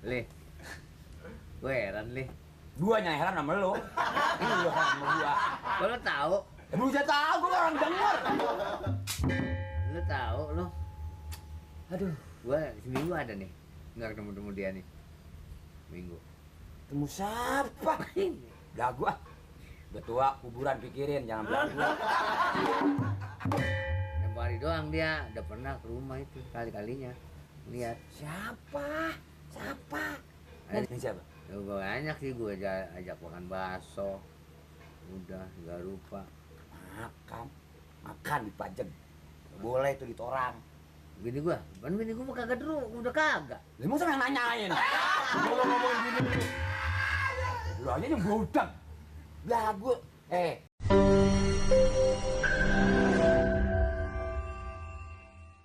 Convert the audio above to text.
Lih, gue heran Lih. Gua yang heran sama lo. Lu sama gua. Lo tahu? Lu udah tahu gua orang denger. Lo tahu lo? Aduh, gue seminggu ada nih nggak ketemu dia nih. Minggu. Temu siapa? Lah gua udah tua, kuburan pikirin, jangan bilang gua. Yang hari doang dia udah pernah ke rumah itu kali-kalinya lihat. Siapa? Ini siapa? Ya, banyak sih gue ajak makan bakso. Udah nggak lupa. Makan dipajang. Boleh itu ditorang. Bini gua mah kagak dulu, udah kagak. Lu mau yang nanyain? Gua ngomongin gini lu. Lu aja yang bodoh. Lah gua